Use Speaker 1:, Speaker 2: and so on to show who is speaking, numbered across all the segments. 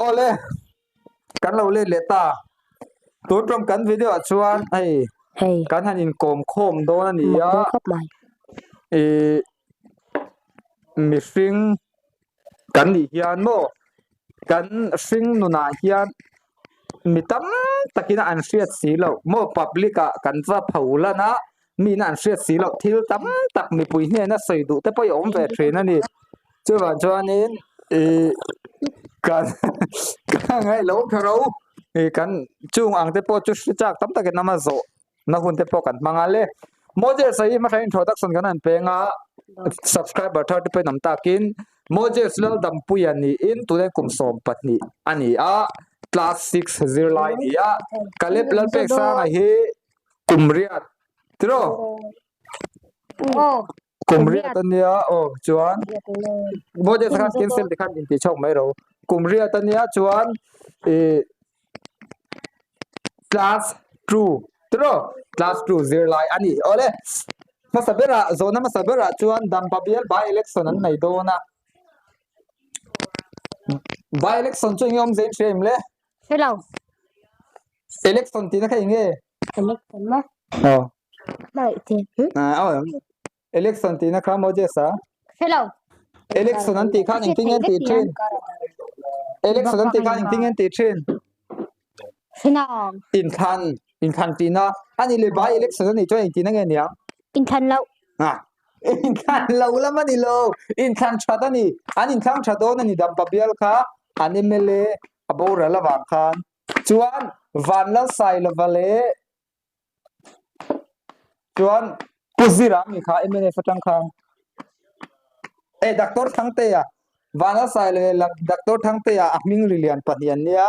Speaker 1: Awle kan lo let leh ta tun tum kan video ah chuan hei
Speaker 2: hei
Speaker 1: kan han inkawm khawm dawn a ni a
Speaker 2: khawp mai
Speaker 1: ih mihring kan nih hian maw kan hring nunah hian mi tam takin an hriat si loh maw public ah kan va pho lan a mi in an hriat si loh thil tam tak mipui hnena sawi duh te pawh hi a awm ve thin a ni chuvang chuanin ih kan ka ngaih loh kher o ih kan chung ang te pawh chu hre chak tam takin a zawh na hun te pawh kan hmang a le Moses a hi hmasa introduction kan han peng a subscriber thar te pawh in awm takin Moses Laldampuia niin tuna kum 12 a ni a class 6 zirlai a ni a Caleb Lalpeksanga hi kum riat tiraw kum riat a nia aw chuan Moses khan cancel te khan intih chhawk mai ro kum riat a nia chuan ih class 2 tiraw class 2 zirlai a ni awle hmasa berah zawhna hmasa berah chuan dampa bial by election an nei dawn a by election chu enge awm zel hria em le
Speaker 2: Hello
Speaker 1: election tihna kha enge
Speaker 2: election maw
Speaker 1: aw
Speaker 2: hmangaih che
Speaker 1: aw Election tihna kha Moses a.
Speaker 2: Hello.
Speaker 1: Election an tih khan engtin nge an tih thin? Election an tih khan engtin nge an tih thin?
Speaker 2: Sinang.
Speaker 1: Inthlan, inthlan tihna. Ani le by election anih chuan engtihna nge niang?
Speaker 2: Inthlan loh.
Speaker 1: Ah, inthlan lo lam a ni lo. Inthlan that a ni. An inthlang tha dawn a ni Dampa bial kha an MLA a boral avang khan. Chuan Vanlalsailova leh Chuan Pu Zira mi kha MNF atang khan e Doctor Thangtea Vanlalsai leh Doctor Thangtea a hming ri lian pahnih an nia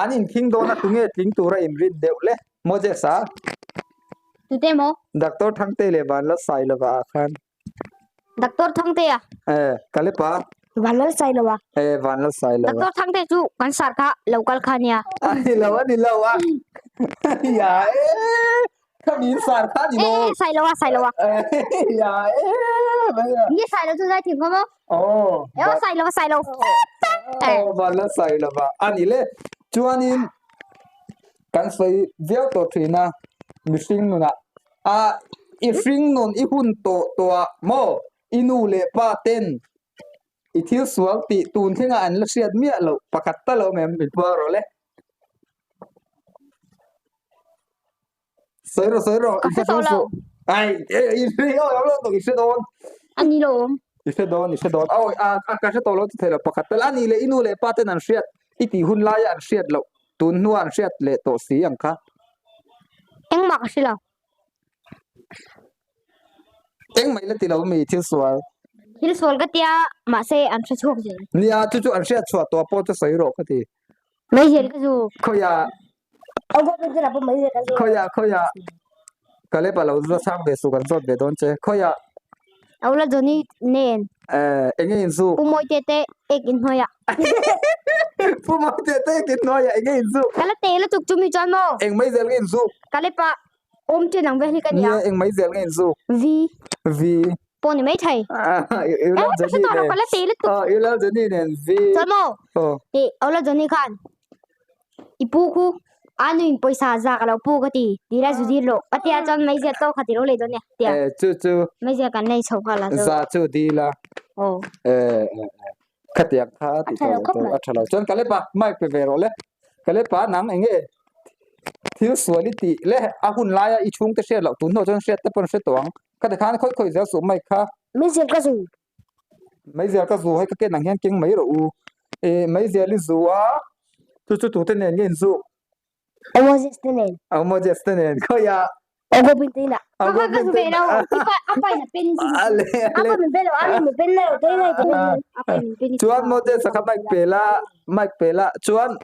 Speaker 1: an inkhing dawn a tunge tling tura inrin deuh le Moses a
Speaker 2: Tute maw?
Speaker 1: Doctor Thangtea leh Vanlalsai lova ah khan
Speaker 2: Doctor Thangtea
Speaker 1: e Kalepa
Speaker 2: Vanlalsailova
Speaker 1: e Vanlalsailova
Speaker 2: Doctor Thangte chu kan sar kha lo kal kha nia
Speaker 1: ani lo ani lo a ya e kha min sar kha ni lo
Speaker 2: e Sailova Sailova
Speaker 1: ya e
Speaker 2: ni Sailo chu zai thim kha maw
Speaker 1: oh
Speaker 2: e Sailova Sailo
Speaker 1: oh Vanlalsailova ani le chuanin kan sawi viau tawh thin a mihring nunah a i hring nun i hun tawh tawh ah maw i nu leh pa ten i thil sual tih tun thlengah an la hriat miah loh pakhat tal a awm em min puar rawh le sawi rawh sawi rawh
Speaker 2: Ka hre tawh lo.
Speaker 1: ai i hre lo lo lo i hre dawn
Speaker 2: ani lo awm
Speaker 1: i hre dawn i hre dawn awi a ka hre tawh lo ti thei lo pakhat tal ani leh i nu leh pa ten an hriat i tih hun laia an hriat loh tun hnua an hriat leh tawh si ang kha
Speaker 2: engmah ka hre lo
Speaker 1: Engmah ila ti lo mi thil sual.
Speaker 2: Thil sual ka tia mahse an hre chhuak zel.
Speaker 1: Nia chu chu an hriat chhuah tawh pawh chu sawi rawh ka ti.
Speaker 2: Mai zel ka zu.
Speaker 1: Khawiah khawiah khawiah Caleb a lo la chhang ve suh kan zawt ve dawn che khawiah.
Speaker 2: Aula Johnny nen.
Speaker 1: Eh enge in zu.
Speaker 2: Pu Mawite te ek in hnuaiah.
Speaker 1: Pu Mawite te ek in hnuaiah enge in zu.
Speaker 2: Ka la te lutuk chu mi chuan maw.
Speaker 1: Eng mai zel nge in zu.
Speaker 2: Caleb a Awm chen ang ve hi ka nia.
Speaker 1: Nia eng mai zel nge in zu.
Speaker 2: V.
Speaker 1: V.
Speaker 2: Pawh ni mai thei.
Speaker 1: Ula Johnny nen.
Speaker 2: Ka la te lutuk.
Speaker 1: Oh Ula Johnny nen V.
Speaker 2: Chuan maw.
Speaker 1: Oh.
Speaker 2: Eh Ula Johnny khan i pu khu a nu in pawisa za ka lo pu ka ti ti la zu dir lo ka tia chuan mai zia to kha ti lo lei dawn nia tia.
Speaker 1: Eh chu chu.
Speaker 2: Mai zia kan nei chho kha la chu.
Speaker 1: Za chu dil a.
Speaker 2: Oh.
Speaker 1: Eh khatiang kha ti tawh lo a tha lo chuan ka lepa mic pe ve rawh le ka lepa nang eng nge thil sual i tih le a hun laia i chhungte hriat loh tun hnuah chuan hriat te pawn hre tawh ang ka ti khan khawi khawi zel suh mic kha
Speaker 2: meizial ka zu
Speaker 1: meizial ka zu hei ka ken ang hian keng mai rawh u eh meizial i zu a chu chu tute nen nge in zuk
Speaker 2: Moses te nen.
Speaker 1: Au Moses te nen khawiah.
Speaker 2: Au Gobin te ina. Au Gobin te ina. Apa ina pen.
Speaker 1: Ale ale.
Speaker 2: Apa min pe lo, ani min pen lo, te nei te Apa min pen.
Speaker 1: Chuan Moses a kha mic pe la, mic pe la. Chuan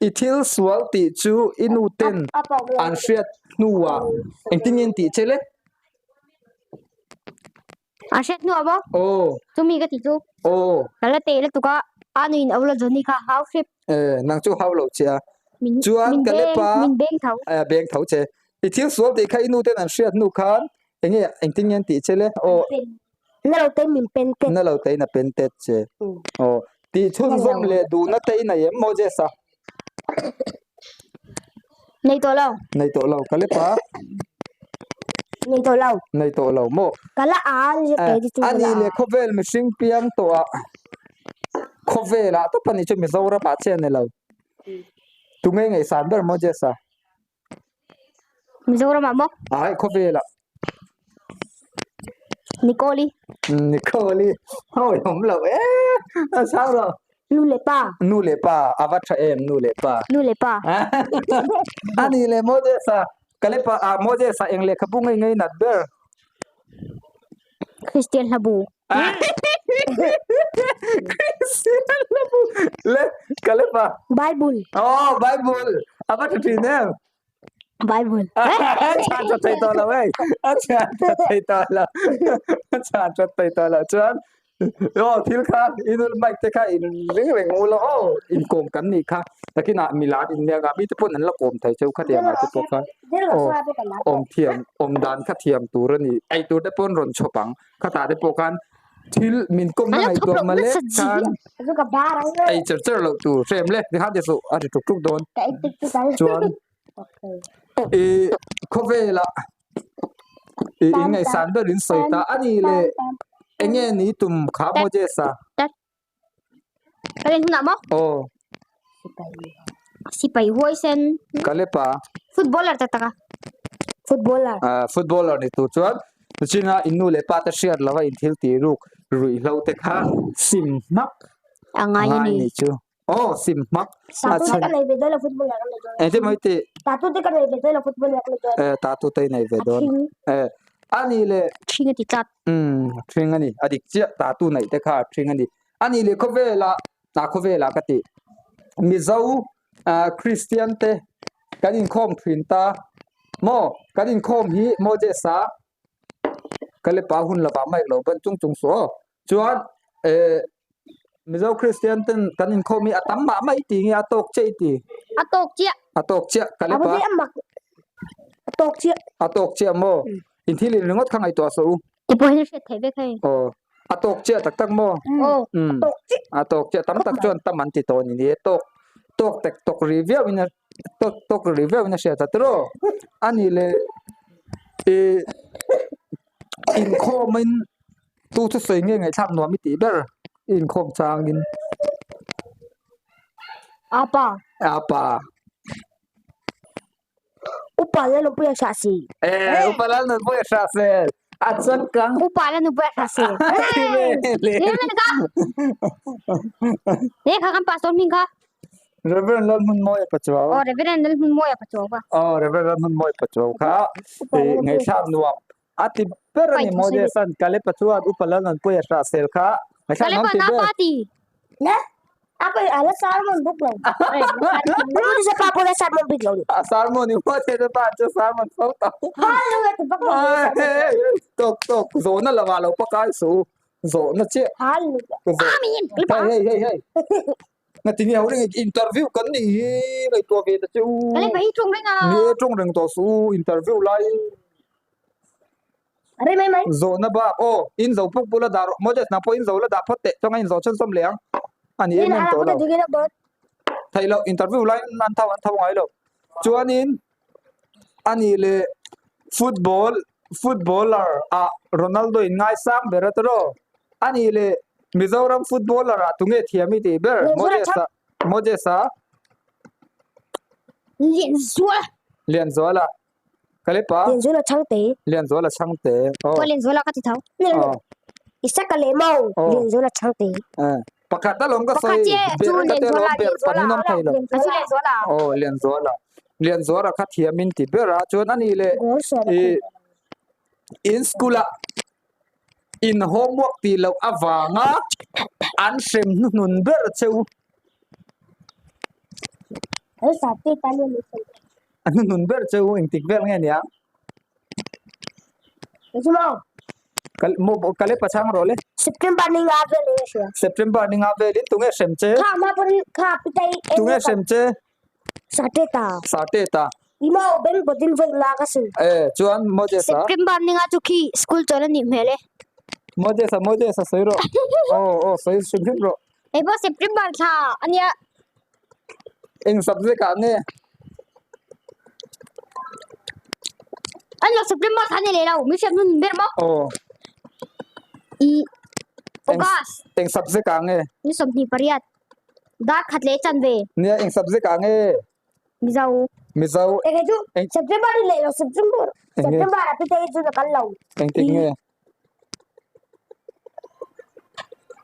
Speaker 1: i thil sual tih chu i nu ten an hriat hnuah engtin nge an tih che le?
Speaker 2: An hriat hnuah maw?
Speaker 1: Aw.
Speaker 2: Chumi ka ti chu.
Speaker 1: Aw.
Speaker 2: Ka la teh lutuk a, a nuin a ula Johnny kha hau hrep.
Speaker 1: Eh, nang chu hau lo che a. Chuan ka lepa.
Speaker 2: Min beng tho.
Speaker 1: Eh, beng tho che. I thil sual tih kha i nu ten an hriat hnu khan enge engtin nge an tih che le? Aw.
Speaker 2: Na lo te min pen tet.
Speaker 1: Na lo te in a pen tet che. Aw. Tih chhunzawm leh duhna te i nei em Moses-a?
Speaker 2: Nei tawh lo.
Speaker 1: Nei tawh lo, ka lep a.
Speaker 2: Nei tawh lo.
Speaker 1: Nei tawh lo maw?
Speaker 2: Ka la a ni
Speaker 1: eh,
Speaker 2: kei chu
Speaker 1: a ni le khawvel mihring piang tawh ah khawvelah tawp a ni chu Mizoram ah chiah a ni lo. Tunge ngaihsan ber Moses-a?
Speaker 2: Mizoram ah maw?
Speaker 1: Ai khawvelah.
Speaker 2: Nicole-i.
Speaker 1: Nicole-i. Hawi awm lo e. A sang lo.
Speaker 2: Nu leh pa.
Speaker 1: Nu leh pa. A va tha em nu leh pa.
Speaker 2: Nu leh pa.
Speaker 1: Ani leh Moses-a. Ka leh pa ah Moses-a eng lehkhabu ngei ngei nat ber.
Speaker 2: Christian hlabu.
Speaker 1: Christian hlabu. Le ka leh pa.
Speaker 2: Bible.
Speaker 1: Oh Bible. A va tha thin em.
Speaker 2: Bible.
Speaker 1: Chhan that thei tawh lo hei. A chhan that thei tawh lo. A chhan that thei tawh lo chuan aw thil kha inul mic te kha in ring reng u lo aw inkawm kan nih kha takinah milar in nia nga mite pawn an la kawm thei cheu khatiang ah te pawh khan aw awm thiam awm dan kha thiam tur a ni ei tur te pawn rawn chhawp ang khatah te pawh khan thil min kawmna ngaihtuah mah lek khan ei cher cher loh tur hrem le tikhan ti suh a ri tuk tuk dawn chuan i khawvela i in ngaihsan ber in sawi ta a ni le enge ni tum kha Moses a
Speaker 2: Ka len hunah maw?
Speaker 1: Aw.
Speaker 2: Sipai huaisen.
Speaker 1: Ka lepa.
Speaker 2: Footballer tak tak a. Footballer.
Speaker 1: Ah, footballer ni tur chuan china in nu leh pa te hriat lova in thil tih ruk ruihhlo te kha sim hmak
Speaker 2: A ngai a ni.
Speaker 1: ni chu. Aw sim hmak.
Speaker 2: Tatu te ka nei ve dawn lo footballer ka nei dawn.
Speaker 1: Engtin mai tih?
Speaker 2: Tatu te ka nei ve dawn lo footballer ka nei dawn.
Speaker 1: Eh tatu te i nei ve dawn. Eh ani le.
Speaker 2: Ṭhing a ti tlat.
Speaker 1: Umm ṭhing a ni. A dik chiah tatu neih te kha a ṭhing a ni. A nih leh khawvelah ah khawvelah ka tih Mizo ah Kristian te kan inkhawm thin ta maw kan inkhawm hi Moses a ka lepa hun lovah mic lo ban chung chung suh aw chuan eh Mizo Kristian ten kan inkhawm hi a tam mah mah i ti nge a tawk chiah i ti
Speaker 2: A tawk chiah.
Speaker 1: A tawk chiah ka lepa
Speaker 2: A tawk chiah.
Speaker 1: A tawk chiah maw in thil in ringawt kha ngaihtuah suh u.
Speaker 2: Ti pawh hian a hriat theih vek hei.
Speaker 1: Aw, a tawk chiah tak tak maw?
Speaker 2: Aw,
Speaker 1: a
Speaker 2: tawk chiah.
Speaker 1: A tawk chiah tam tak chuan tam an ti tawh a ni e, tawk tawk tek tawk ri viau in a tawk tawk ri viau in a hriat a tiraw? A nih leh ih inkhawm in tu thusawi nge ngaihthlak nuam i tih ber i inkhawm changin.
Speaker 2: Apa.
Speaker 1: Apa.
Speaker 2: Upa la nupui a hra si.
Speaker 1: Eh, upa la nupui a hra se. A changkang.
Speaker 2: Upa la nupui a hra se. Ni ka. Ne kha kan pastor hming kha.
Speaker 1: Reverend Lalhmunmawia Pachuau.
Speaker 2: Oh, Reverend Lalhmunmawia Pachuau kha.
Speaker 1: Oh, Reverend Lalhmunmawia Pachuau kha. Eh, ngaihthlak nuam. A ti ber a ni Moses an Kalepa chuan upa lal nunpui a hrah sel kha ngaihthlak nuam ti ber.
Speaker 2: Le apa ala sermon buk lo. Moses pa pula sermon bik lo.
Speaker 1: A sermon i Moses pa chu sermon fo ta.
Speaker 2: Hallelujah ti bak lo.
Speaker 1: Tok tok zawhna lawah lo pakai su zawhna chiah.
Speaker 2: Hallelujah. Amen.
Speaker 1: Hey hey hey. Ngati nge ho reng interview kan nih hi ngaihtuah ve ta che u.
Speaker 2: Kale pai tawng reng a.
Speaker 1: Ni e tawng reng tawh suh u interview lai.
Speaker 2: Are mai mai.
Speaker 1: Zawhna bak aw in zo puk bula dah rawh Moses nang pawh in zo la dah phawt teh chuan a in zawh chhan sawm leh ang. A ni em em tawh lo. Theih loh interview lai an tho an tho ngai lo. Chuanin a nih leh football footballer ah Ronaldo in ngaisang ber a tawh a nih leh Mizoram footballer ah tunge thiam i tih ber Moses a Moses a
Speaker 2: Lianzuala
Speaker 1: Lianzuala Kalepa
Speaker 2: Lianzuala Chhangte
Speaker 1: Lianzuala Chhangte aw
Speaker 2: Lianzuala ka ti tho Isaka Lemau Lianzuala Chhangte
Speaker 1: Pakhat alawm ka sawi ber ka te alawm ber panin awm thei lo aw Lianzuala Lianzuala kha thiam in ti ber a chuan ani leh i in school ah in homework tih loh avanga an hrem hnuhnun ber che u a hnuhnun ber che u engtik vel nge nia Ka le pachang rawh le.
Speaker 2: September ni nga vel in hria.
Speaker 1: September ni nga vel in tunge hrem che?
Speaker 2: Kha ma pon kha pitai.
Speaker 1: Tunge hrem che?
Speaker 2: Sateta.
Speaker 1: Sateta.
Speaker 2: Ima ben bodin voi la ka sin.
Speaker 1: Eh chuan Moses a.
Speaker 2: September ni nga chu khi school chawlh a nih hmel e.
Speaker 1: Moses a Moses a sawi rawh. Aw aw sawi hrim hrim rawh.
Speaker 2: Hei pawh September thla a nia.
Speaker 1: Eng subject ah nge?
Speaker 2: An lo September thla ni leh lo, min hriat nun ber maw?
Speaker 1: Aw.
Speaker 2: I August.
Speaker 1: Eng subject ah nge?
Speaker 2: Ni 28. Dar khat leh chanve.
Speaker 1: Nia eng subject ah nge?
Speaker 2: Mizo.
Speaker 1: Mizo.
Speaker 3: Eng chu September ni leh lo September. September a pite chu na kal lo.
Speaker 1: Eng tik nge?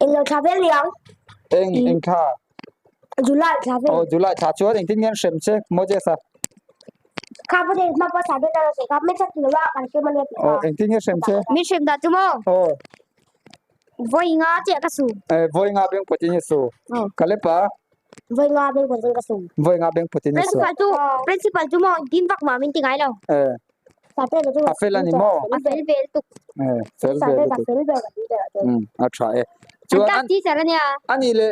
Speaker 3: Eng lo thla vel niang.
Speaker 1: Eng eng thla?
Speaker 3: July thla vel.
Speaker 1: Oh July thla chuan engtin nge an hrem che Moses a?
Speaker 3: Kha pawh thei hma pawh thla vel a sawi kha min hrem lo a kan hrem ania tih kha.
Speaker 1: Oh engtin nge hrem che?
Speaker 2: Min hrem dah chu maw?
Speaker 1: Oh.
Speaker 2: Vawi nga chiah ka su.
Speaker 1: Eh vawi nga beng pawtin i su.
Speaker 2: Oh.
Speaker 1: Kalepa.
Speaker 3: Vawi nga beng pawtin ka su.
Speaker 1: Vawi nga beng pawtin i su.
Speaker 2: Principal chu principal chu maw engtin vak mah min ti ngai lo.
Speaker 1: Eh. A fel a ni maw?
Speaker 2: A fel vel tuk.
Speaker 1: Eh, fel vel lutuk. A tha e.
Speaker 2: Chuan an teacher a nia.
Speaker 1: Ani le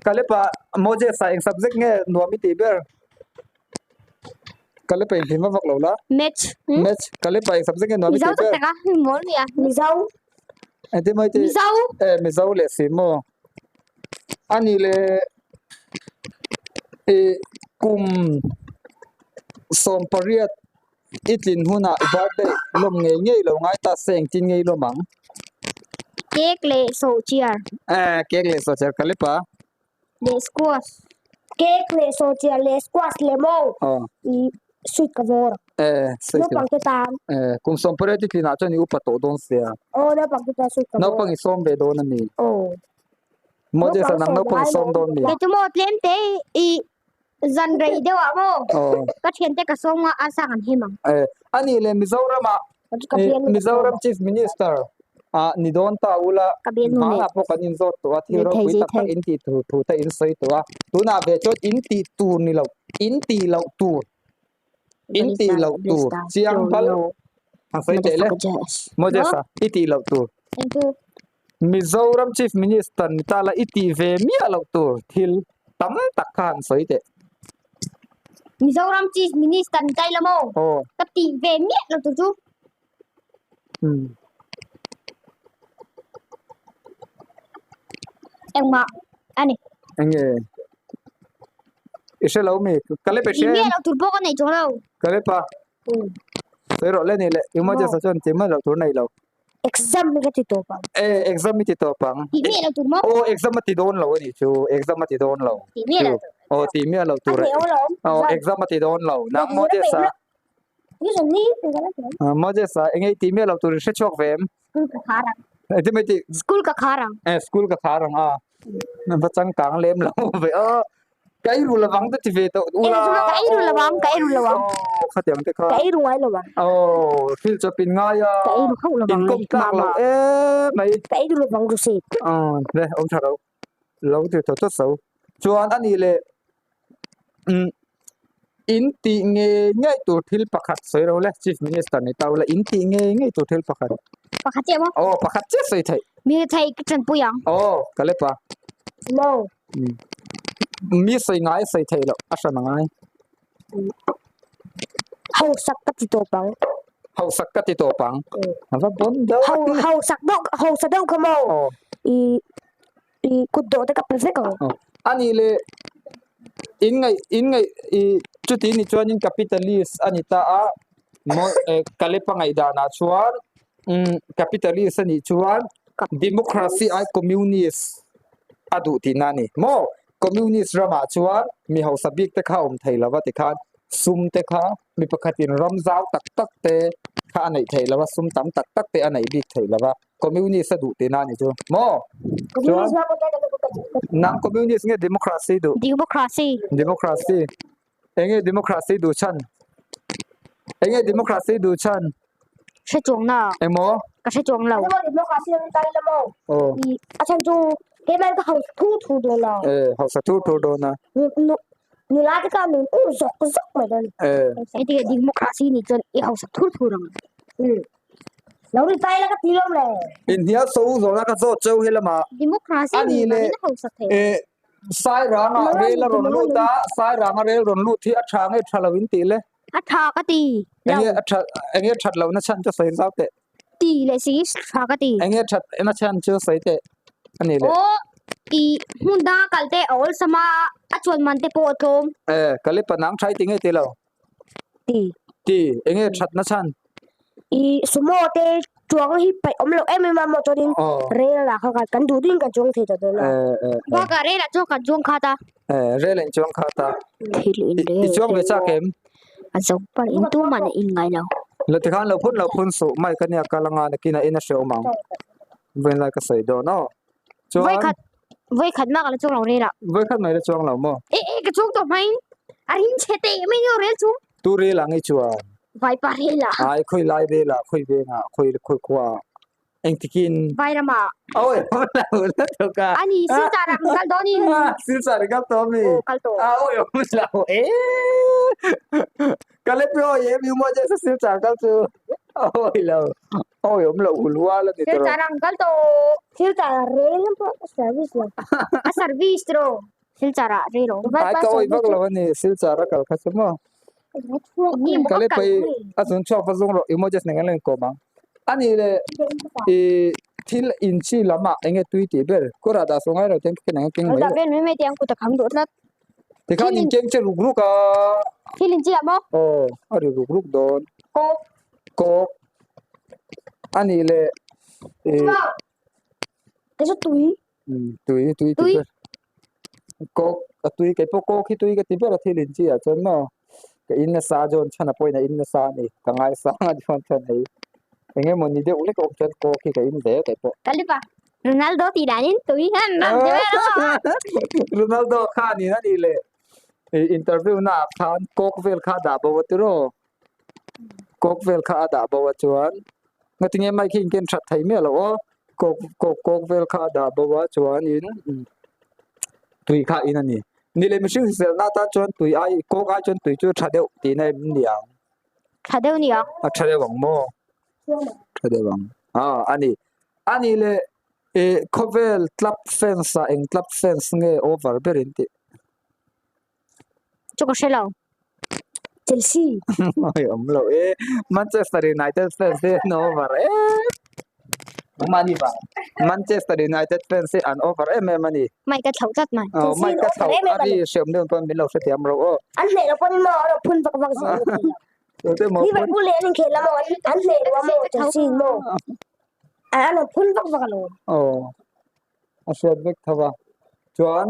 Speaker 1: Kalepa Moses a eng subject nge nuam i tih ber? Kalepa in hlim a vak lo la.
Speaker 2: Maths.
Speaker 1: Maths. Kalepa eng subject nge nuam i tih ber?
Speaker 2: Mizo tak tak a, mawl nia.
Speaker 3: Mizo.
Speaker 1: Engtin maw i tih?
Speaker 2: Mizo.
Speaker 1: Eh, Mizo leh si maw? Ani le i kum 18 i tlin hunah i birthday lawm ngei ngei lo ngai ta se engtin ngei lawm ang?
Speaker 2: Cake leh sawhchiar.
Speaker 1: Eh, cake leh sawhchiar ka lep a.
Speaker 2: Leh squash.
Speaker 3: Cake leh sawhchiar leh squash leh maw?
Speaker 1: Aw.
Speaker 3: I sweet ka vawr.
Speaker 1: Eh, sweet.
Speaker 3: Naupang te tan.
Speaker 1: Eh, kum 18 i tlinah chuan i upa tawh dawn sia.
Speaker 3: Aw, naupang te tan sweet ka vawr.
Speaker 1: Naupang i sawm ve dawn a ni.
Speaker 3: Aw.
Speaker 1: Moses a nang naupang i sawm dawn mi.
Speaker 2: Kei chu maw tlem te i zan rei deuh ah maw ka thian te ka sawm a arsa kan hem ang.
Speaker 1: Eh, ani le Mizoram ah Mizoram Chief Minister ah ni dawn ta ula hmanah pawh kan in zawt tawh a thil ropui tak tak in tih tur thu te in sawi tawh a tunah ve chuan in tih tur ni lo in tih loh tur in tih loh tur chiang bal han sawi teh le Moses a i tih loh tur. Mizoram Chief Minister ni ta la i tih ve miah loh tur thil tam tak kha han sawi teh.
Speaker 2: Mizoram Chief Minister ni ta ila maw?
Speaker 1: Aw.
Speaker 2: Ka tih ve miah loh tur chu.
Speaker 1: Umm.
Speaker 2: Engmah a ni.
Speaker 1: Enge? I hre lo mi? Ka lep e hria em?
Speaker 2: Tih miah loh tur pawh ka nei chuang lo.
Speaker 1: Ka lep a. Sawi rawh le ni le. Emergency chuan tih miah loh tur nei lo.
Speaker 3: Exam hi ka ti tawp ang.
Speaker 1: Eh, exam i ti tawp ang.
Speaker 2: Tih miah lo tur maw?
Speaker 1: Aw, exam a ti dawn lo a nih chu. Exam a ti dawn lo.
Speaker 2: Tih miah lo tur.
Speaker 1: Aw, tih miah lo tur.
Speaker 3: A hneh alawm.
Speaker 1: Aw, exam a ti dawn lo. Nang Moses a. Moses a, enge i tih miah lo tur i hre chhuak ve em?
Speaker 2: School ka khar ang.
Speaker 1: Engtin mai tih?
Speaker 2: School ka khar ang.
Speaker 1: Eh, school ka khar ang a. Va changkang lem lo ve aw. Ka ei ru lovang te ti ve tawh ula.
Speaker 2: Ka ei ru lovang, ka ei ru lovang.
Speaker 1: Aw, khatiang te kha.
Speaker 3: Ka ei ru ngai lovang.
Speaker 1: Aw, thil chawp in ngai a.
Speaker 2: Ka ei ru hauh lovang.
Speaker 1: In kawm tlak lo em mai.
Speaker 3: Ka ei ru lovang ru se.
Speaker 1: Aw, le awm tha lo. Lo ti tawh tawt so. Chuan ani le um in tih ngei ngei tur thil pakhat sawi ro le Chief Minister ni ta ula in tih ngei ngei tur thil pakhat.
Speaker 2: Pakhat chiah maw?
Speaker 1: Aw, pakhat chiah sawi theih.
Speaker 2: Mi thei ka tanpui ang.
Speaker 1: Aw, ka lep a.
Speaker 3: No.
Speaker 1: Mi sawi ngai sawi theih loh a hran angai.
Speaker 3: Hausak ka ti tawp ang.
Speaker 1: Hausak ka ti tawp ang. A va bon deuh.
Speaker 3: Hau hausak deuh hausa deuh kha maw.
Speaker 1: Aw.
Speaker 3: I i kut dawh te ka pe vek ang.
Speaker 1: Aw. Ani le in ngaih in ngaih i chuti ni chuanin capitalist a ni ta a maw Kalepa ngaihdanah chuan umm capitalist a nih chuan democracy ai communist a duh tihna a ni maw communist ramah chuan mi hausa bik te kha awm thei lova tikhan sum te kha mi pakhatin ram zau tak tak te kha a neih theih lova sum tam tak tak te a neih bik theih lova communist a duh tihna a ni chu maw chuan nang communist nge democracy duh
Speaker 2: democracy
Speaker 1: democracy enge democracy duh chhan enge democracy duh chhan
Speaker 2: hre chuang na
Speaker 1: emaw
Speaker 2: ka hre chuang lo
Speaker 3: democracy an tai la maw
Speaker 1: aw
Speaker 3: a chhan chu keimah ka hausa thu thu dawn a
Speaker 1: eh hausa thu thu dawn a
Speaker 3: nula te kha min ur zawk zawk mai dawn
Speaker 1: eh
Speaker 2: hei ti democracy ni chuan i hausa thur thur ang
Speaker 3: lo ri tai la ka ti lawm le
Speaker 1: inhnial so zawhna ka zawt cheu he lamah
Speaker 2: democracy ni mahni hausa thei
Speaker 1: eh Sairanga rel a rawn lut a, Sairanga rel rawn lut hi a tha nge tha lo in tih le?
Speaker 2: A tha ka ti lo.
Speaker 1: Enge a tha enge that lo na chhan chu sawi zau teh.
Speaker 2: Ti leh si tha ka ti.
Speaker 1: Enge that na chhan chu sawi teh a ni le.
Speaker 2: Aw. I hmun danga kal te a awlsam a, a chuan man te pawh a tlawm.
Speaker 1: E, Kalipa nang tha i ti nge ti lo?
Speaker 3: Ti.
Speaker 1: Ti, enge thatna chhan?
Speaker 3: I sumo te chuang hi paih awm loh em em a maw chuanin rel ah kha kan duh duhin kan chuang thei ta dawn a.
Speaker 2: Bakah rel ah chuan kan chuang khat a.
Speaker 1: E, rel ah in chuang khat a.
Speaker 2: Thil in
Speaker 1: I chuang ve chak em?
Speaker 2: A zo par in tuman a in ngai lo.
Speaker 1: La tikhan lo phun lo phun suh mai ka nia kal anga nakin a in a hreawm ang. Vawiin lai ka sawi dawn aw. Chuan
Speaker 2: Vawikhat vawikhat mah ka la chuang lo rel ah.
Speaker 1: Vawikhat mai la chuang lo maw?
Speaker 2: E e ka chuang tawh hmain a rin chhe teh mai nge rel chu.
Speaker 1: Tu rel ang i chuan?
Speaker 2: Vaipa rel ah.
Speaker 1: Ai khawi lai rel ah khawi veng ah khawi khawi khua ah engtikin?
Speaker 2: Vairam ah.
Speaker 1: Awi awm lo la tuk a.
Speaker 2: Ani Silchar ah kan kal dawn in.
Speaker 1: Silchar i kal tawh mi?
Speaker 2: Aw kal tawh.
Speaker 1: Awi awm lo e. Ka le pi awi em i maw je Silchar kal chu. Awi lo. Awi awm lo hul hual a ni tawh.
Speaker 2: Silchar ang kal tawh.
Speaker 3: Silchar ah rel lam pawh a service lo.
Speaker 2: A service tiraw Silchar ah rel awm.
Speaker 1: Ai ka awi vak lo a ni Silchar a kal kha chu maw. Ka le pai a zun chhuak va zung rawh emojis nen kan lo inkawm ang. A nih leh i thil in chi lam ah enge tui tih ber kawrah dah saw ngai lo ten khen ang keng mai
Speaker 2: lo. Dah vel mai mai teh ang kut a kham duh tlat.
Speaker 1: Tikhan in keng che ruk ruk a.
Speaker 2: Thil in chi ah maw?
Speaker 1: Aw a ri ruk ruk dawn.
Speaker 2: Kawk.
Speaker 1: Kawk. A nih leh ih
Speaker 3: Ka chu tui.
Speaker 1: Tui tui ti ber. Kawk a tui kei pawh kawk hi tui ka ti ber a thil in chi ah chuan maw ka in nasa zawn chhan a pawhin a in nasa a ni ka ngaisang a zawn chhan hei eng emaw ni deuh lek awm chuan kawk hi ka in zel kei pawh.
Speaker 2: Kalipa Ronaldo tih danin tui hian ram ti vel a.
Speaker 1: Ronaldo khanin a nih leh interview na ah khan kawk vel kha a dah bo a tiraw. Kawk vel kha a dah bo a chuan ngatinge mic hi inken that thei miah loh aw kawk kawk kawk vel kha a dah bo a chuanin tui kha in a ni ni leh mihring hriselna atan chuan tui ai kawk ai chuan tui chu tha deuh tihna em ni ang
Speaker 2: tha deuh ni ang
Speaker 1: a tha deuh ang maw tha deuh ang ah a ni a ni leh ih khawvel club fans ah eng club fans nge over ber in tih.
Speaker 2: Chu ka hre lo.
Speaker 3: Chelsea.
Speaker 1: Oi awm lo e. Manchester United fans hi an over em. Mani ba. Manchester United fans hi an over em em ani.
Speaker 2: Mai ka thlo tlat mai.
Speaker 1: Oh, mai ka thlo a ri hriam deuh pawn min lo hrethiam ro aw.
Speaker 3: An hneh lo pawn maw an phun vak vak zel.
Speaker 1: Tute maw phun.
Speaker 3: Liverpool leh an inkhel la maw an hneh lo a maw Chelsea maw. An phun vak vak alawm.
Speaker 1: Oh. A hriat vek tho a. Chuan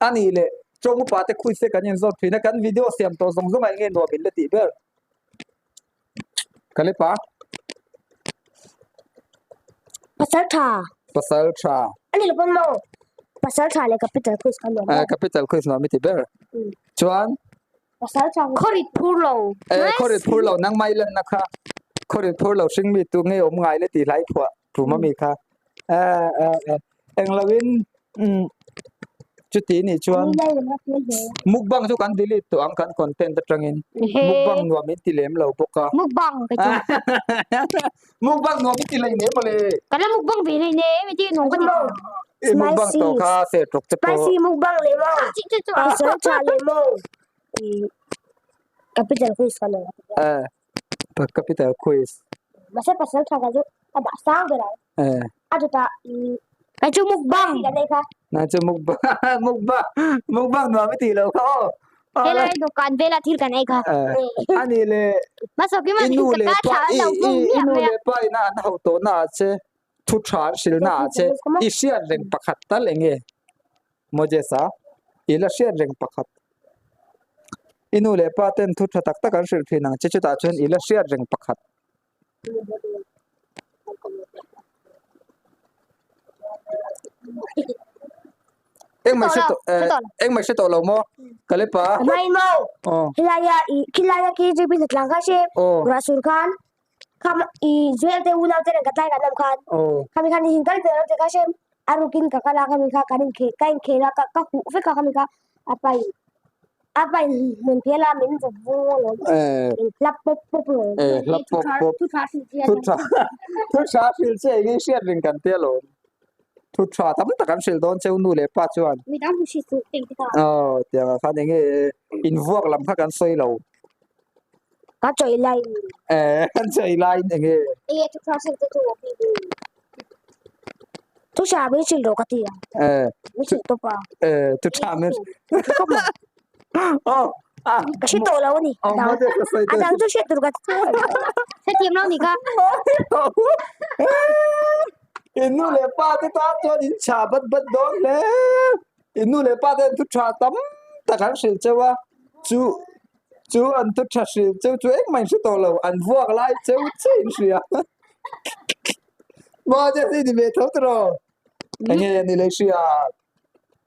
Speaker 1: A nih leh tawng upa te khuise kan inzawt thin a, kan video siam tawh zawng zawng ah enge nuam in la tih ber? Ka lepa.
Speaker 3: Pasal tha.
Speaker 1: Pasal tha.
Speaker 3: A ni lo pawn maw? Pasal tha leh capital quiz kha nuam ber.
Speaker 1: Capital quiz nuam i ti ber. Chuan.
Speaker 3: Pasal tha.
Speaker 2: Khawrit phur lo.
Speaker 1: Khawrit phur lo nangmah i lanna kha khawrit phur lo hring mi tu nge awm ngai le tih hlai phuah tum ami kha. Englo in chuti nih chuan mukbang chu kan delete tawh ang kan content atangin mukbang nuam in ti lem lo bawk a
Speaker 2: mukbang ka chu
Speaker 1: mukbang nuam in ti hlei nem mawle
Speaker 2: ka la mukbang ve hlei nem i ti nuam ka ti
Speaker 1: i mukbang tawh kha se ṭawk te pawh
Speaker 3: spicy mukbang leh maw pasal tha leh maw capital quiz ka nei
Speaker 1: capital quiz
Speaker 3: mahse pasal tha ka chu a dah sang ber ang a chutah
Speaker 2: Ka chu mukbang.
Speaker 1: Na chu mukbang mukbang mukbang nuam i tih loh kha aw.
Speaker 2: Helai dawhkan vela thil kan ei kha.
Speaker 1: Ani le
Speaker 2: Hmasa
Speaker 1: i nu leh pa i nu leh pa ina an hauh tawh na ah che thu tha an hrilh na ah che i hriat reng pakhat tal enge Moses a i la hriat reng pakhat i nu leh pa ten thu tha tak tak an hrilh thin ang che chutah chuan i la hriat reng pakhat. Engmah hre tawh eh engmah hre tawh lo maw ka le pa
Speaker 3: Mai maw
Speaker 1: aw
Speaker 3: khilai a i khilai a KJP hna tlang kha hre
Speaker 1: aw
Speaker 3: ruah sur khan kham i Joel te unau te nen ka tlai kan awm khan
Speaker 1: aw
Speaker 3: khami khan i kal ve lo te kha hre a rukin ka kal a khami kha kan inkhel ka inkhel a ka huh vek a khami kha a pai A pa in hmun pial a min vawk vung alawm. Min hlap pawp pawp alawm.
Speaker 1: Eh hlap pawp pawp.
Speaker 2: Thu tha hrilh che
Speaker 1: Thu tha thu tha hrilh che eng hriat ring kan tia alawm. Thu tha tam tak an hrilh dawn cheu nu leh pa chuan.
Speaker 2: Midang hmu hrilh suh tih te kha.
Speaker 1: Aw tiang ah khan enge invuak lam kha kan sawi lo.
Speaker 3: Ka chawi laiin.
Speaker 1: Eh kan chawi laiin enge.
Speaker 2: Enge thu tha hrilh che chu.
Speaker 3: Thu tha min hrilh rawh ka ti a.
Speaker 1: Eh.
Speaker 3: Min hrilh tawp a.
Speaker 1: Eh, thu tha min Oh, ah.
Speaker 3: Ka hre tawh lo a ni.
Speaker 1: Oh, mo te ka sawi
Speaker 3: A dang chu hriat tur ka
Speaker 2: Hrethiam lo ni kha.
Speaker 1: In nu leh pa te tan chuan in chha bat bat dawn hle. In nu leh pa te an thu tha tam tak an hrilh cheu a. Chu chu an thu tha hrilh cheu chu engmah in hre tawh lo. An vuak lai cheu che in hria. Maw te ni ve tho tiraw? Enge ni lei hria?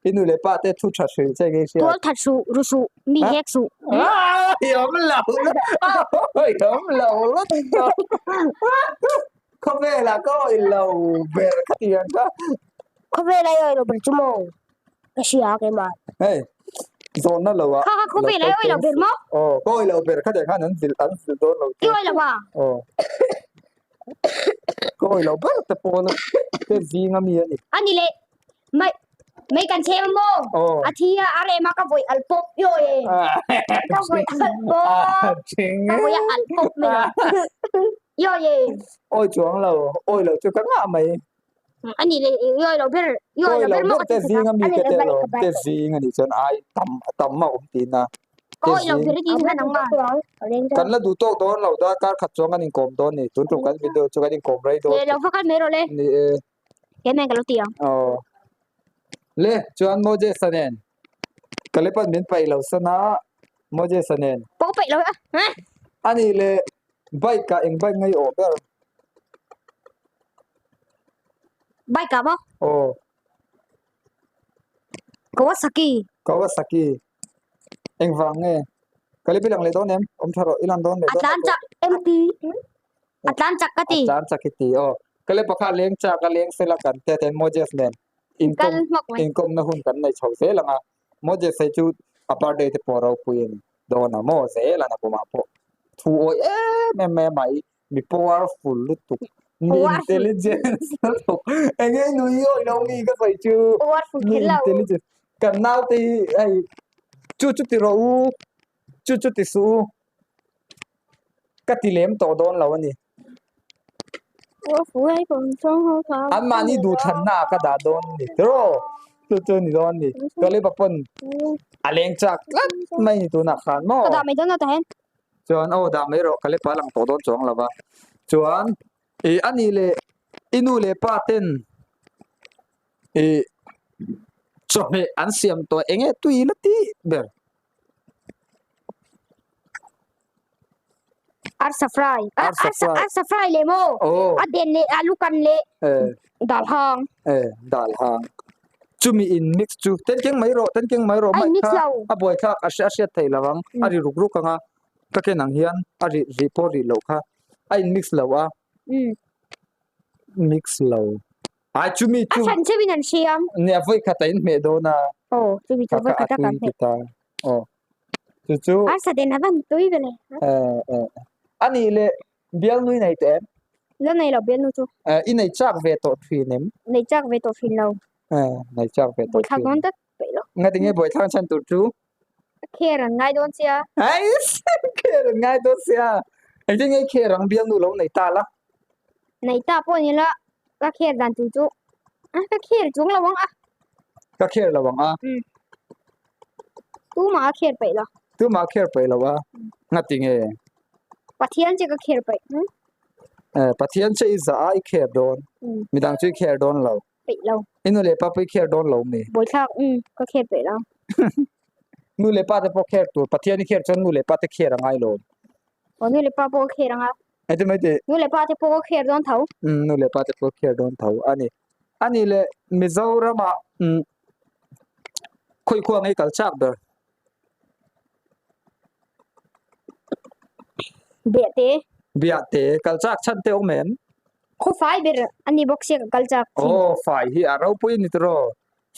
Speaker 1: I nu leh pa te thu tha hrilh che nge hria?
Speaker 2: Tual that suh, ru suh, mi hek suh.
Speaker 1: I awm lo i awm lo lutuk. Khawvelah ka awih lo ber ka ti ang kha.
Speaker 3: Khawvela i awih lo ber chu maw? Ka hria keimah.
Speaker 1: Hei zawhna lo ah.
Speaker 2: Kha kha khawvela i awih lo ber maw?
Speaker 1: Aw ka awih lo ber kha tiang khan an zilh an zilh dawn lo
Speaker 2: che. I awih lo a?
Speaker 1: Aw. Ka awih lo ber te pawn a te zing a mi a ni.
Speaker 2: A ni le mai mai kan chhem a maw?
Speaker 1: Aw.
Speaker 2: A thi a a rem a ka vawi al pawp i awih e. Ka vawi al pawp. Ka vawi a al pawp mai lo. I awih e.
Speaker 1: Awi chuang lo awih lo chu ka ngah mai.
Speaker 2: A ni le i awih lo ber i awih lo ber maw ka ti
Speaker 1: zing a mi ka te lo te zing a nih chuan ai tam tam a awm tihna.
Speaker 2: Ka awih lo ber i tih khan ang ma.
Speaker 1: Kan la duh tawk dawn lo da kar khat chuan kan inkawm dawn ni tun tum kan video chu kan inkawm rei dawn.
Speaker 2: Le lo va kal mai rawh le.
Speaker 1: Ni e.
Speaker 2: Keimah ka lo ti ang.
Speaker 1: Aw. Le chuan Moses-a nen Kalepan min paih lo sana Moses-a nen.
Speaker 2: Pawh paih lo a.
Speaker 1: Ani le Bike ah eng bike ngai awh ber?
Speaker 2: Bike ah maw?
Speaker 1: Aw.
Speaker 2: Kawasaki.
Speaker 1: Kawasaki. Eng vang nge? Kalipi lang leh dawn em? Awm tha rawh, i lang dawn leh
Speaker 2: dawn. A tlan chak.
Speaker 3: MT.
Speaker 2: A tlan chak ka ti.
Speaker 1: A tlan chak i ti aw. Kalipa kha leng chak a leng sela kan te ten Moses nen inkawm inkawmna hun kan nei chho zel ang a. Moses hei chu a birthday te pawh ropui a ni dawn a maw zel a nakumah pawh thu awih em em mai a mah hi mi powerful lutuk mi intelligence lutuk eng nge nui awih lo mi ka sawi chu mi intelligence kan naute hi hei chu chu ti rawh u chu chu ti suh u ka ti lem tawh dawn lo a ni. An mahni duhthlanna ah ka dah dawn a ni tiraw chu chu ni dawn a ni Caleb-a pawn a leng chak tlat mai ni tunah khan maw
Speaker 2: Ka dah mai dawn a tah hian
Speaker 1: chuan aw dah mai rawh Caleb-a a lang tawh dawn chuang lo va chuan ih a nih leh i nu leh pa ten ih chawhmeh an siam tawh eng nge tui la tih ber.
Speaker 2: Arsa fry.
Speaker 1: Arsa fry.
Speaker 2: Arsa fry le maw?
Speaker 1: Oh.
Speaker 2: A den le alu kan le.
Speaker 1: Eh.
Speaker 2: Dal hang.
Speaker 1: Eh, dal hang. Chumi in mix chu ten keng mai rawh, ten keng mai rawh.
Speaker 2: Ai mix lo.
Speaker 1: A buai thlak a hriat hriat thei lovang. A ri ruk ruk anga. Ka ken ang hian a ri ri pawh ri loh kha. A in mix lo a.
Speaker 2: Mm.
Speaker 1: Mix lo. Ai chumi
Speaker 2: A
Speaker 1: chu.
Speaker 2: chhan cheuhin an hriam.
Speaker 1: Nia vawi khat a in hmeh dawn a.
Speaker 2: Oh, chumi chu vawi khat a kan hmeh.
Speaker 1: Aw chu chu
Speaker 2: Arsa den a van tui ve le.
Speaker 1: Eh eh a nih leh bialnu i nei teh em?
Speaker 2: La nei lo bialnu chu.
Speaker 1: Eh i nei chak ve tawh thin em?
Speaker 2: Nei chak ve tawh thin lo.
Speaker 1: Eh nei chak ve tawh thin.
Speaker 2: Buaithlak dawn tak peih lo.
Speaker 1: Ngati nge buaithlak chhan tur chu?
Speaker 2: Kher an ngai dawn sia.
Speaker 1: Ais kher an ngai dawn sia. Engtin nge kher ang bialnu lo nei ta la?
Speaker 2: Nei ta pawh ni la ka kher dan tur chu a ka kher chuang lo ang a.
Speaker 1: Ka kher lo ang a.
Speaker 2: Tumah a kher peih lo.
Speaker 1: Tumah a kher peih lo a. Ngati nge?
Speaker 2: Pathian che ka kher peih.
Speaker 1: Eh Pathian che i zah a i kher dawn. Midang chu i kher dawn lo.
Speaker 2: Peih lo.
Speaker 1: I nu leh pa pawh i kher dawn lo mi?
Speaker 2: Buaithlak ka kher peih lo.
Speaker 1: Nu leh pa te pawh kher tur. Pathian i kher chuan nu leh pa te kher a ngai lo.
Speaker 2: Aw nu leh pa pawh ka kher ang a.
Speaker 1: Engtin mai tih?
Speaker 2: Nu leh pa te pawh ka kher dawn tho.
Speaker 1: Nu leh pa te pawh kher dawn tho a ni. A nih leh Mizoramah khawi khua ngei kal chak ber?
Speaker 2: Biahte.
Speaker 1: Biahte kal chak chhan te awm em?
Speaker 2: Khaw fai ber a ni bawk sia ka kal chak thin.
Speaker 1: Aw fai hi a ropui a ni tiraw?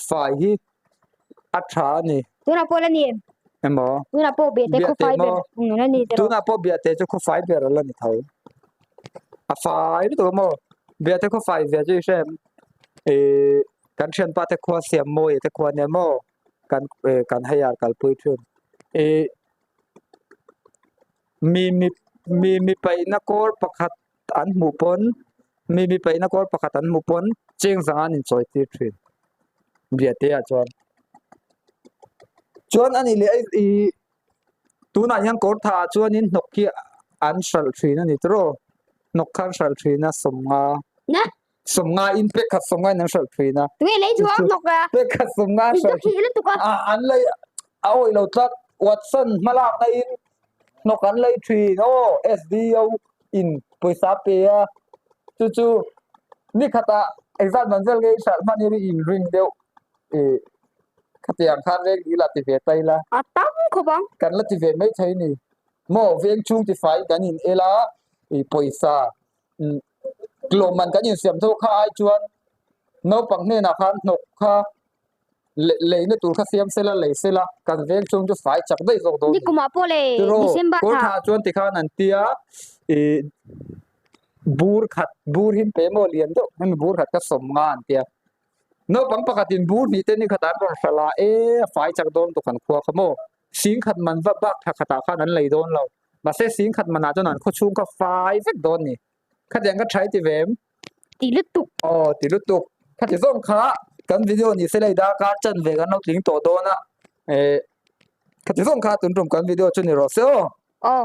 Speaker 1: Fai hi a tha a ni.
Speaker 2: Tunah pawh la ni em?
Speaker 1: Emaw?
Speaker 2: Tunah pawh biahte khaw fai ber la ni tiraw?
Speaker 1: Tunah pawh biahte chu khaw fai ber la ni tho. A fai lutuk a maw? Biahte khaw fai zia chu i hre em? Ihh kan thianpa te khua siam mawi te khua nia maw? Kan kan heiah kalpui thin. Ihh mi mi mi mi paihna kawl pakhat an hmuh pawn mi mi paihna kawl pakhat an hmuh pawn. Cheng zanga an inchawi tir thin Biate ah chuan. Chuan ani leh i tunah hian kawr tha ah chuanin hnawk hi an hralh thin a ni tawh hnawk kha an hralh thin a sawmnga sawmnga in pek khat sawmnga in an hralh thin a
Speaker 2: Tunge lei chu ang hnawk a
Speaker 1: pek khat sawmnga an hralh a an lei a awih lo tlat Watson hmalakna in hnawk an lei thin aw SDO in pawisa a pe a chu chu ni khatah exam dan vel nge i hralh hman hi in ring deuh ih khatiang khan veng dil ah ti ve ta ila
Speaker 2: a tam khawp ang
Speaker 1: kan la ti ve mai thei ni maw veng chhung ti fai kan in el a ih pawisa lawmman kan insiam tho kha ai chuan naupang hnenah khan hnawk kha leina tur kha siam sela lei sela kan veng chhung chu fai chak daih zawk dawn
Speaker 2: ni kumah pawh le December
Speaker 1: tha tha chuan tikhan an tia ih bur khat bur hi pe maw lian deuh hemi bur khat kha sawm nga an tia naupang pakhatin bur hnih te ni khatah an rawn hralh a e a fai chak dawn tuk an khua kha maw sing khat man va bak thla khatah khan an lei dawn lo mahse sing khat manah chuan an khaw chhung kha fai vek dawn ni. Khatiang ka try ti ve em?
Speaker 2: Ti lutuk.
Speaker 1: Aw ti lutuk. Khati zawng kha kan video ni se lei darkar chan ve kan lo tling tawh dawn a. Eh khati zawng kha tun tum kan video chu ni rawh se aw.
Speaker 2: Aw.